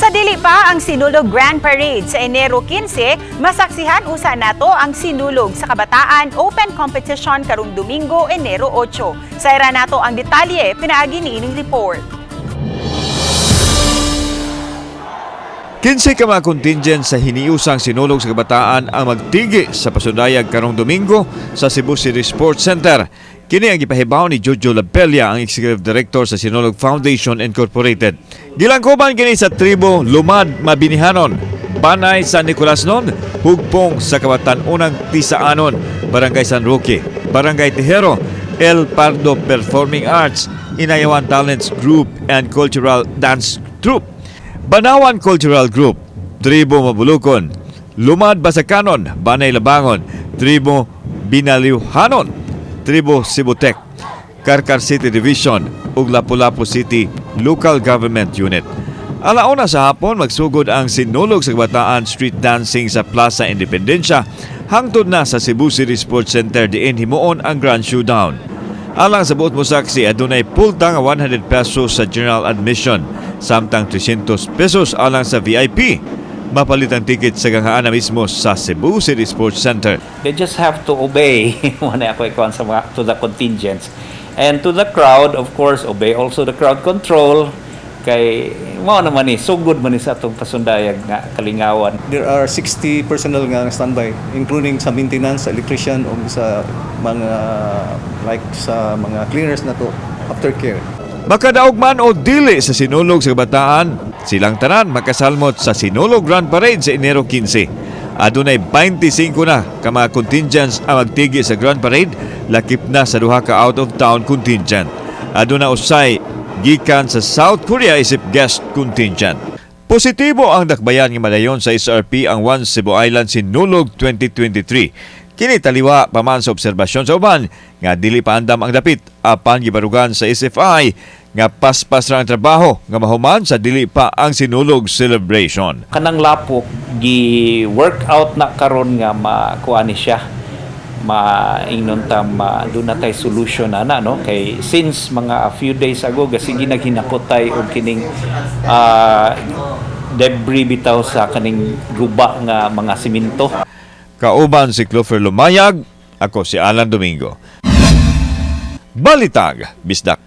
Sa dili pa ang Sinulog Grand Parade sa Enero 15, masaksihan usa nato ang Sinulog sa Kabataan Open Competition karong Domingo, Enero 8. Sayran nato ang detalye pinaagi niining report. 15 ka mga contingent sa hiniusang Sinulog sa Kabataan ang magtigi sa pasundayag karong Domingo sa Cebu City Sports Center. Kini ang gipahibaw ni Jojo Labella, ang Executive Director sa Sinulog Foundation Incorporated. Gilangkoban kini sa tribo Lumad Mabinihanon, Banay San Nicolasnon, Hugpong sa Kabatan Unang Tisaanon, Barangay San Roque, Barangay Tejero, El Pardo Performing Arts, Inayawan Talents Group and Cultural Dance Troupe, Banawan Cultural Group, Tribo Mabulukon, Lumad Basakanon, Banay Labangon, Tribo Binalihanon, Tribo Sibutek, Carcar City Division ug Lapu-Lapu City Local Government Unit. Alauna sa hapon, magsugod ang Sinulog sa Kabataan Street Dancing sa Plaza Independencia hangtod na sa Cebu City Sports Center diin himuon ang Grand Showdown. Alang sa buot mosaksi, adunay pulta nga ₱100 sa general admission, samtang ₱300 alang sa VIP. Mapalit ang ticket sa ganghaan na mismo sa Cebu City Sports Center. They just have to obey, mao na ako ikuan sa mga, to the contingents and to the crowd, of course. Obey also the crowd control kay mao naman ni sugod man ni sa atong pasundayag nga kalingawan. There are 60 personnel nga standby, including sa maintenance, sa electrician o sa mga like sa mga cleaners na to, aftercare. Makadaog man o dili sa Sinulog sa Kabataan, silang tanan makasalmot sa Sinulog Grand Parade sa Enero 15. Adunay 25 na ka mga contingents ang magtigi sa Grand Parade, lakip na sa duha ka out of town contingent. Aduna usay gikan sa South Korea isip guest contingent. Positibo ang dakbayan nga madayon sa SRP ang One Cebu Island Sinulog 2023. Kini taliwa pa man sa obserbasyon sa uban nga dili pa andam ang dapit, apan gibarugan sa SFI nga paspas ra ang trabaho nga mahuman sa dili pa ang Sinulog celebration. Kanang Lapok, gi work out na karon nga makuha ni siya, maingnon ta ma doon na tay solution ana, no? Kay since mga a few days ago, gasige naghinakot tay og kining debris bitaw sa kaning guba nga mga simento. Kauban si Clover Lumayag, ako si Alan Domingo. Balitag, Bisdak.